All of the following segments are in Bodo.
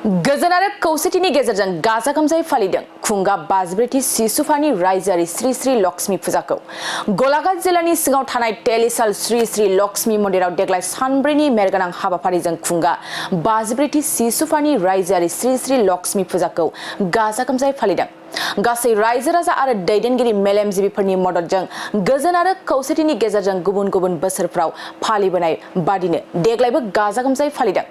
गोजोन आरो खौसेथिनि गेजेरजों गाजा गोमजायै फालिदों खुंगा बाजब्रैथि सिसुफानि रायजोआरि श्री श्री लक्ष्मी फुजाखौ गलाघाट जिल्लानि सिङाव थानाय तेलिसाल श्री श्री लक्ष्मी मन्दिराव देग्लाय सानब्रैनि मेरगोनां हाबाफारिजों खुंगा बाजब्रैथि सिसुफानि रायजोआरि श्री श्री लक्ष्मी फुजाखौ गाजा गोमजायै फालिदों गासै रायजो राजा आरो दैदेनगिरि मेलेमजिबिफोरनि मददजों गोजोन आरो खौसेथिनि गेजेरजों गुबुन गुबुन बोसोरफ्राव फालिबोनाय बादिनो देग्लायबो गाजा गोमजायै फालिदों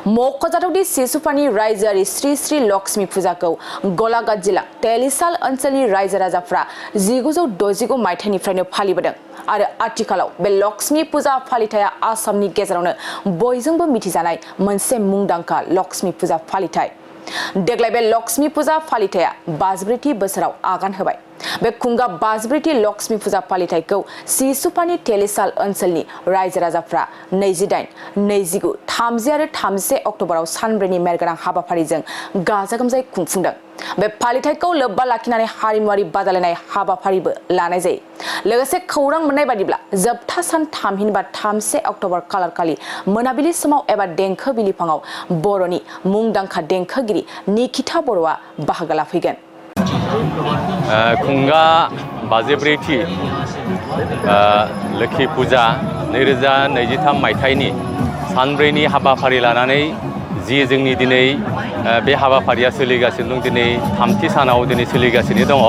मख'जाथावदि सिसुफानि रायजोआरि श्री श्री लक्ष्मी फुजाखौ गलाघाट जिल्ला तेलिसाल ओनसोलनि रायजो राजाफ्रा 1969 मायथाइनिफ्रायनो फालिबोदों आरो आथिखालाव बे लक्ष्मी फुजा फालिथाया आसामनि गेजेरावनो बयजोंबो मिथिजानाय मोनसे मुंदांखा लक्ष्मी फुजा फालिथाय देग्लाय बे लक्ष्मी फुजा फालिथाया बाजब्रैथि बोसोराव आगान होबाय बे खुंगा बाजब्रैथि लक्ष्मी फुजा फालिथायखौ सिसुफानि तेलिसाल ओनसोलनि रायजो राजाफ्रा 28, 29, 30 आरो 31 अक्ट'बराव सानब्रैनि मेरगोनां हाबाफारिजों गाजा गोमजायै खुंफुंदों बे फालिथायखौ लोब्बा लाखिनानै हारिमुआरि बादायलायनाय हाबाफारिबो लानाय जायो लोगोसे खौरां मोननाय बादिब्ला जोबथा सान थामहिनबा 31 अक्ट'बर खालारखालि मोनाबिलि समाव एबा देंखो बिलिफाङाव बर'नि मुंदांखा देंखोगिरि निकिता बर'आ बाहागो लाफैगोन खुंगा बाजिब्रैथि लोखि फुजा 2023 मायथाइनि सानब्रैनि हाबाफारि लानानै जि जोंनि दिनै बे हाबाफारिया सोलिगासिनो दं दिनै थामथि सानाव दिनै सोलिगासिनो दङ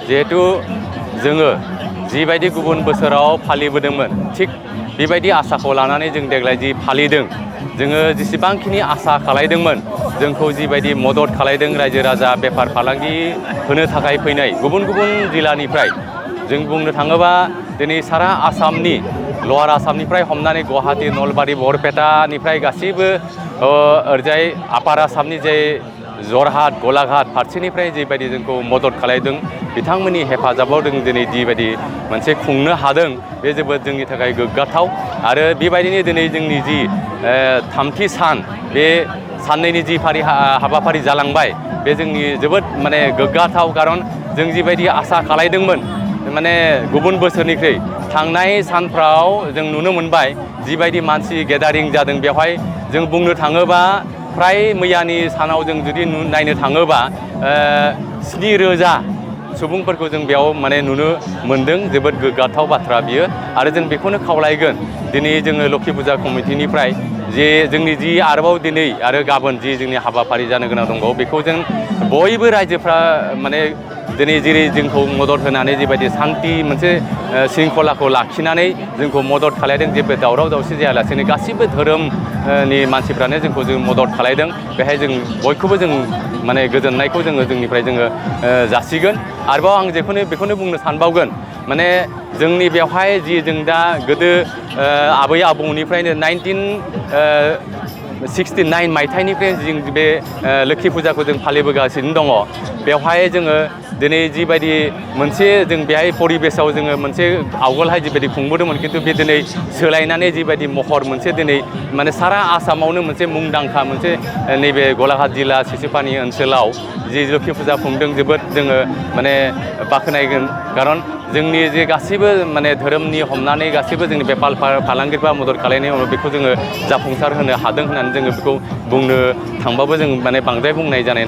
जिहेतु जोङो जिबायदि गुबुन बोसोराव फालिबोदोंमोन थिग बेबायदि आसाखौ लानानै जों देग्लाय जि फालिदों जोङो जेसेबांखिनि आसा खालायदोंमोन जोंखौ जिबायदि मदद खालायदों रायजो राजा बेफार फालांगि होनो थाखाय फैनाय गुबुन गुबुन जिल्लानिफ्राय जों बुंनो थाङोबा दिनै सारा आसामनि लवार आसामनिफ्राय हमनानै गुवाहाटी नलबारि बरपेटानिफ्राय गासैबो ओरैजाय आपार आसामनि जे जरहाट गलाघाट फारसेनिफ्राय जिबायदि जोंखौ मदद खालायदों बिथांमोननि हेफाजाबाव जों दिनै जिबायदि मोनसे खुंनो हादों बे जोबोद जोंनि थाखाय गोग्गाथाव आरो बेबायदिनो दिनै जोंनि जि थामथि सान बे साननैनि जि हाबाफारि जालांबाय बे जोंनि जोबोद माने गोग्गाथाव खारन जों जिबायदि आसा खालायदोंमोन माने गुबुन बोसोरनिख्रुइ थांनाय सानफ्राव जों नुनो मोनबाय जिबायदि मानसि गेदारिं जादों बेवहाय जों बुंनो थाङोबा फ्राय मैयानि सानाव जों जुदि नायनो थाङोबा 7,000 सुबुंफोरखौ जों बेयाव माने नुनो मोन्दों जोबोद गोग्गाथाव बाथ्रा बियो आरो जों बेखौनो खावलायगोन दिनै जोङो लोखि फुजा कमिटिनिफ्राय जे जोंनि जि आरोबाव दिनै आरो गाबोन जि जोंनि हाबाफारि जानो गोनां दंबावो बेखौ जों बयबो रायजोफ्रा माने दिनै जेरै जोंखौ मदद होनानै जिबायदि सान्थि मोनसे शृंखलाखौ लाखिनानै जोंखौ मदद खालायदों जेबो दावराव दावसि जायालासेनो गासिबो धोरोमनि मानसिफ्रानो जोंखौ जों मदद खालायदों बेहाय जों बयखौबो जों माने गोजोननायखौ जोंनिफ्राय जोङो जासिगोन आरोबाव आं बेखौनो बुंनो सानबावगोन माने जोंनि बेवहाय जि जों दा गोदो आबै आबौनिफ्रायनो 1969 मायथाइनिफ्राय जों बे लोखि फुजाखौ जों फालिबोगासिनो दङ बेवहाय जोङो दिनै जिबायदि मोनसे जों बेहाय परिबेसाव जोङो मोनसे आवगोलहाय जिबायदि खुंबोदोंमोन खिन्थु बे दिनै सोलायनानै जिबायदि महर मोनसे दिनै माने सारा आसामावनो मोनसे मुंदांखा मोनसे नैबे गलाघाट जिल्ला सिसुफानि ओनसोलाव जि लोखि फुजा खुंदों जोबोद जोङो माने बाख्नायगोन खारन जोंनि जे गासैबो माने धोरोमनि हमनानै गासैबो जोंनि बेफार फालांगिफ्रा मदद खालायनायनि उनाव बेखौ जोङो जाफुंसार होनो हादों होननानै जोङो बेखौ बुंनो थांबाबो जों माने बांद्राय बुंनाय जानाय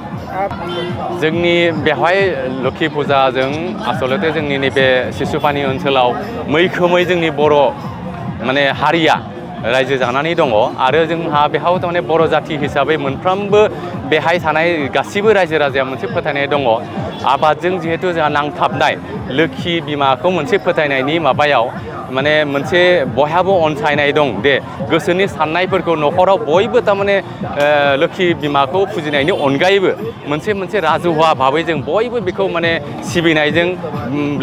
जोंनि बेवहाय लोखि फुजाजों आसलते जोंनि नैबे सिसुफानि ओनसोलाव मैखोमै जोंनि बर' माने हारिया रायजो जानानै दङ आरो जोंहा बेहाव थारमाने बर' जाथि हिसाबै मोनफ्रोमबो बेहाय थानाय गासिबो रायजो राजाया मोनसे फोथायनाय दङ आबादजों जिहेतु जोंहा नांथाबनाय लोखि बिमाखौ मोनसे फोथायनायनि माबायाव माने मोनसे बयहाबो अनसायनाय दं दे गोसोनि साननायफोरखौ न'खराव बयबो थारमाने लोखि बिमाखौ फुजिनायनि अनगायैबो मोनसे राजुहुवा भाबै जों बयबो बेखौ माने सिबिनायजों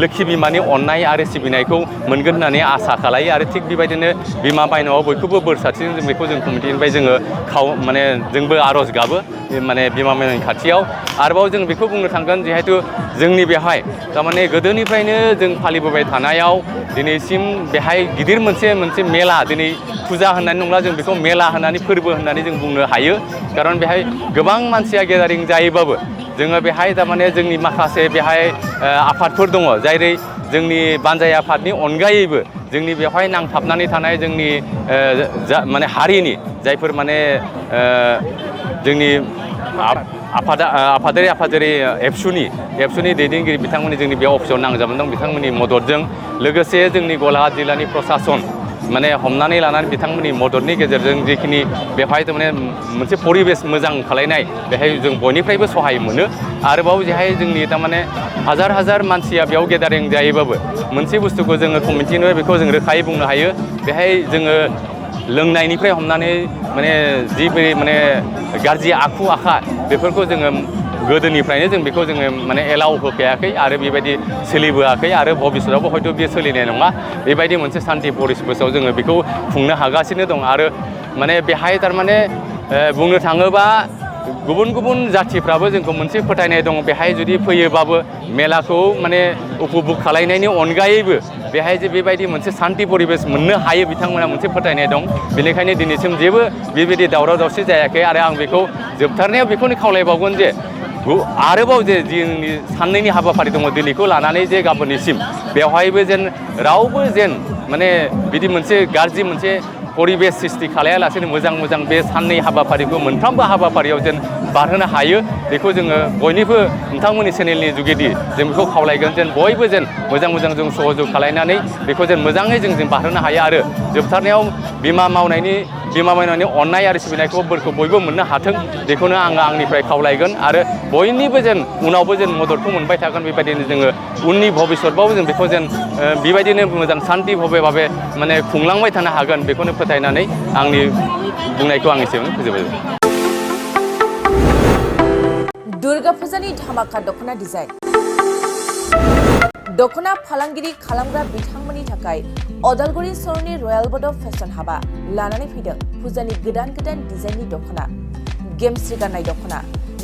लोखि बिमानि अननाय आरो सिबिनायखौ मोनगोन होननानै आसा खालायो आरो थिग बेबायदिनो बिमा माइनावआ बयखौबो बोर सारस्रियो जों बेखौ जों कमिटिनिफ्राय जोङो माने जोंबो आर'ज गाबो माने बिमा माइनावनि खाथियाव आरोबाव जों बेखौ बुंनो थांगोन जिहेतु जोंनि बेहाय थारमाने गोदोनिफ्रायनो जों फालिबोबाय थानायाव दिनैसिम बेहाय गिदिर मोनसे मेला दिनै फुजा होननानै नंला जों बेखौ मेला होननानै फोरबो होननानै जों बुंनो हायो खारन बेहाय गोबां मानसिया गेदारिं जायोबाबो जोङो बेहाय थारमाने जोंनि माखासे बेहाय आफादफोर दङ जेरै जोंनि बानजाय आफादनि अनगायैबो जोंनि बेवहाय नांथाबनानै थानाय जोंनि माने हारिनि जायफोर माने जोंनि आफादारि एबसुनि दैदेनगिरि बिथांमोननि जोंनि बे अफिसाव नांजाबनानै दं बिथांमोननि मददजों लोगोसे जोंनि गलाघाट जिल्लानि प्रसासन माने हमनानै लानानै बिथांमोननि मददनि गेजेरजों जिखिनि बेवहाय माने मोनसे परिबेस मोजां खालायनाय बेहाय जों बयनिफ्रायबो सहाय मोनो आरोबाव जेहाय जोंनि थारमाने हाजार मानसिया बेयाव गेदारिं जायोबाबो मोनसे बुस्थुखौ जोङो कमिटिनो बेखौ जों रोखायै बुंनो हायो बेहाय जोङो लोंनायनिफ्राय हमनानै माने जिबायदि माने गाज्रि आखु आखा बेफोरखौ जोङो गोदोनिफ्रायनो जों बेखौ जोङो माने एलाउ होखायाखै आरो बेबायदि सोलिबोआखै आरो भबिष्यतावबो हयथ' बे सोलिनाय नङा बेबायदि मोनसे सान्ति परिबेसाव जोङो बेखौ खुंनो हागासिनो दं आरो माने बेहाय थारमाने बुंनो थाङोबा गुबुन जाथिफ्राबो जोंखौ मोनसे फोथायनाय दं बेहाय जुदि फैयोबाबो मेलाखौ माने उपभग खालायनायनि अनगायैबो बेहाय जे बेबायदि मोनसे सान्ति परिबेस मोननो हायो बिथांमोना मोनसे फोथायनाय दं बेनिखायनो दिनैसिम जेबो बेबायदि दावराव दावसि जायाखै आरो आं बेखौ जोबथारनायाव बेखौनो खावलायबावगोन जे आरोबाव जे जोंनि साननैनि हाबाफारि दङ दिनैखौ लानानै जे गाबोननिसिम बेवहायबो जेन रावबो जेन माने बिदि मोनसे गाज्रि मोनसे परिबेस सृष्टि खालायालासेनो मोजां बे साननै हाबाफारिखौ मोनफ्रोमबो हाबाफारियाव जेन बारहोनो हायो बेखौ जोङो बयनिबो नोंथांमोननि चेनेलनि जुगेदि जों बेखौ खावलायगोन जेन बयबो जेन मोजां जों सहयोग खालायनानै बेखौ जेन मोजाङै जों बारहोनो हायो आरो जोबथारनायाव बिमा मावनायनि अननाय आरो सिबिनायखौ बोरखौ बयबो मोननो हाथों बेखौनो आङो आंनिफ्राय खावलायगोन आरो बयनिबो जेन उनावबो जेन मददखौ मोनबाय थागोन बेबायदिनो जोङो उननि भबिष्यतबाबो जों बेखौ जेन बेबायदिनो मोजां सान्ति भाबे माने खुंलांबाय थानो हागोन बेखौनो फोथायनानै आंनि बुंनायखौ आं एसेयावनो फोजोबबाय। दुर्गा फुजानि धामाका दख'ना डिजाइन दख'ना फालांगिरि खालामग्रा बिथांमोननि थाखाय अदालगुरि सहरनि रयेल बड' फेशन हाबा लानानै फैदों फुजानि गोदान डिजाइननि दख'ना गेमस्रि गाननाय दख'ना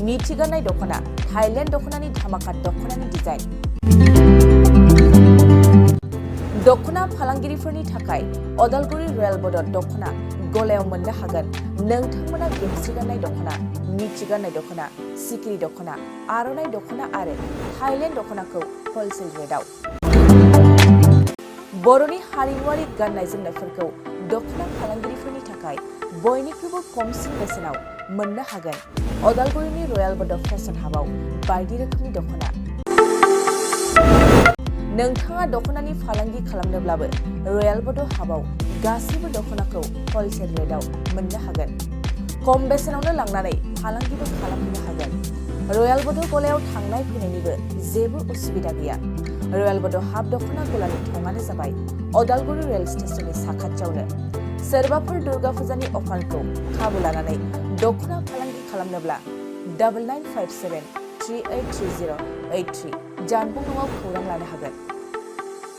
मिथि गाननाय दख'ना थाइलेण्ड दख'नानि धामाका दख'नानि डिजाइन दख'ना फालांगिरिफोरनि थाखाय अदालगुरि रयेल बड' दख'ना गलायाव मोननो हागोन नोंथांमोना गेमस्रि गाननाय दख'ना मिथि गाननाय दख'ना सिखिरि दख'ना आर'नाइ दख'ना आरो थाइलेण्ड दख'नाखौ हलसेल रेटआव बर'नि हारिमुआरि गाननाय जोमनायफोरखौ दख'ना फालांगिरिफोरनि थाखाय बयनिख्रुइबो खमसिन बेसेनाव मोननो हागोन अदालगुरिनि रयेल बड' फेशन हाबाव बायदि रोखोमनि दख'ना नोंथाङा दख'नानि फालांगि खालामनोब्लाबो रयेल बड' हाबाव गासैबो दख'नाखौ हलसेल रेटआव मोननो हागोन खम बेसेनावनो लांनानै फालांगिबो खालामनो हागोन रयेल बड' गलायाव थांनाय फैनायनिबो जेबो उसुबिदा गैया रयेल बड' हाब दख'ना गलानि थंआनो जाबाय अदालगुरि रेल स्टेशननि साखाथियावनो सोरबाफोर दुर्गा फुजानि अफारखौ खाबु लानानै दख'ना फालांगि खालामनोब्ला 9957383083 जानबुं नङाव खौरां लानो हागोन।